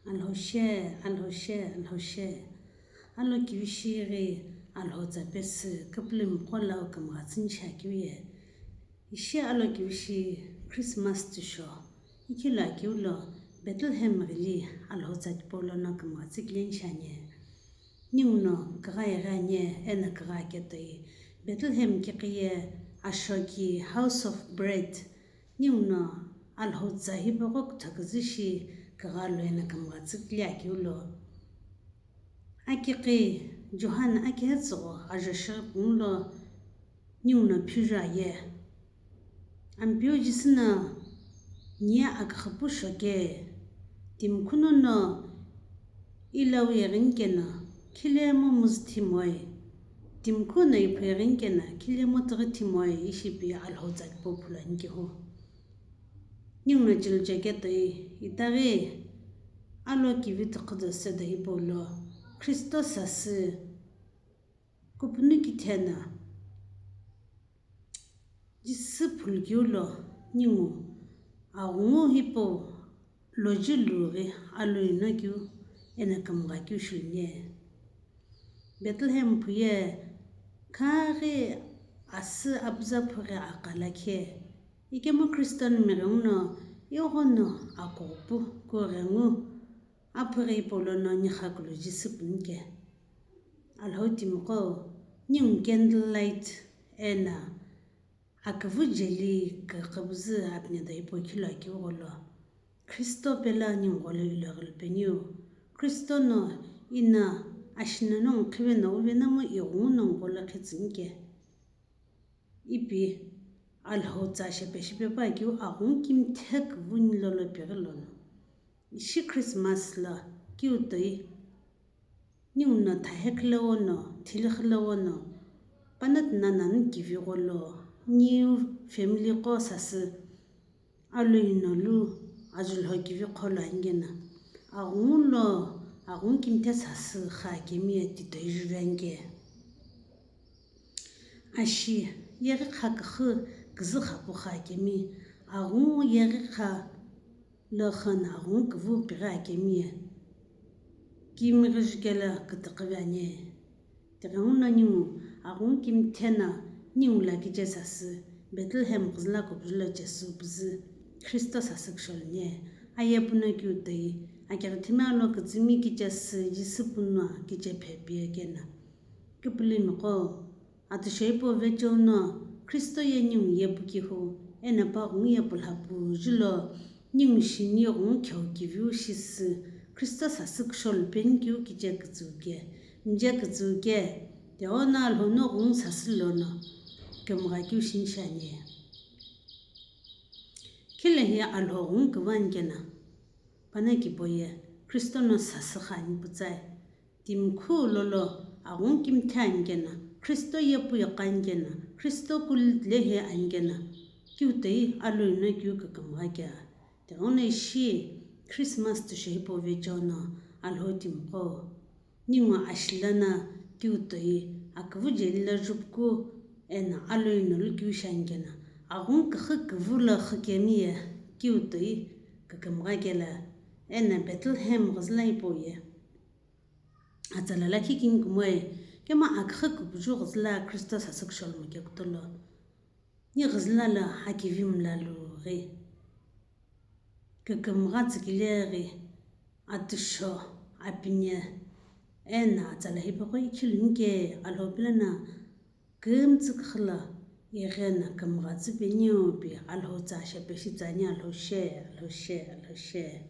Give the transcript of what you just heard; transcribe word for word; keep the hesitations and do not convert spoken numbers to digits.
Alhou she, Alhou she, Alhou she. Alo kivishi ghi Alhou tsa pesü küpülümi qo lau kümgha tsüni shiakeu ye. Ishi alo kivishi Christmas tüsho, ikilo akeu lo Bethlehem ghili Alhou tsa tipau lono kümgha tsükileni shiani. Ninguno kigha ighi ani eno kigha ketoi Bethlehem kiqiye ashoki House of Bread. Ninguno Alhou tsa hipaqo küthoküzü shi kigha lo eno kümgha tsükili akeu lo. Akiqi John akihetsügho ajo shighi pungu lo ninguno phiju aye. Ampeu Jisü no niye aküxüpu shoke, timkhu nono ilau yeghini keno khilemo muzü thimoi, timkhu no iphu yeghini keno khilemo tighi thimoi ishi pi Alhou tsa tipau phulu ani kehu. Ninguno chilu cheketoi itaghi alo kivi tüqhüdo sedo hipau lo Khristo sasü kupunu kithena Jisü phulukeu lo ningu aghungu hipau loji lughi aloino keu eno kümgha keu shiluni. Bethlehem phuye khaghi asü apüza phughi aqala khe, ikemu Khristo no meghenguno ighono akughupu kughengu aphughi hipau lono nigha kulu Jisü punu ke. Alhou timiqo ningu candle light eno aküvü jeli kükübüzü apni do ipu khilo akeu gholo Khristo pelo ningu gholo ilo ghulu peniu. Khristo no ino ashino no ngu khive no uve namo ighungu no ngu gholo khitsüni ke. Ipi Alhou tsa shepe shipe pa keu aghungu kimthe küvü nilolo pighi lono. Ishi Christmas lo keu toi ninguno thahe khilo wono, thili khilo wono, panat nana ni kivi gholo, niu family qo sasü aloino lu ajulho kivi qholo ani keno, aghungu lo, aghungu kimthe sasü kha kemi ye titoi juve ani ke. Ashi, yeghi kha küxü küzü khapu kha kemi, aghungu yeghi kha lo khano aghungu küvü pighi akemi ye, kimighi jukelo kütüqhüve ani. Tighenguno ningu aghungu kimthe no ningu lo kiche sasü, Bethlehem ghüzüla kupuzü lo chesü püzü Khristo sasü kusholu ni. Aye puno keu toi, akighi thimi alo kütsümi kiche sü Jisü puno kiche phe pie keno. Küpülümiqo, atüsho hipau vecheo no Khristo ye ningu yepu kihu, eno pa ghungu yepu lhapu julo, ningu shini ghungu kheu kiviu shisü, Khristo sasü kusholu peni keu kiche kütsüu ke, mije kütsüu ke, tighenguno Alhou no ghungu sasü lono kümgha keu shini shiani. Khilo hi Alhou ghungu küvü ani keno, pano kipo ye Khristo no sasü kha ani putsai. Timkhu lolo aghungu kimthe ani keno, Khristo yepu yequ ani keno, Khristo kulu lehi ani keno, keu toi aloino keu kükümgha kea. Tighenguno ishi Christmas tüsho hipau vecheo no Alhou timiqo, ningu ashi lono keu toi aküvü jeli lo jupuku eno aloino lu keu shi ani keno, aghungu küxü küvü lo xükemi ye keu toi kükümgha kelo, eno Bethlehem ghüzüla hipau ye atsala lakhi kini kumoe, kemu aküxü küpüzü ghüzüla Khristo sasü kusholu moke kutolo, ni ghüzüla lo akivi mlalu ghi, kükümgha tsükile ghi, atüsho, apine, eno atsala hipaqo ikhiluni ke Alhou pelo no kümtsü küxü lo igheno kümgha tsü peniu pi Alhou tsa shepe shi tsüani Alhou she, Alhou she, Alhou she.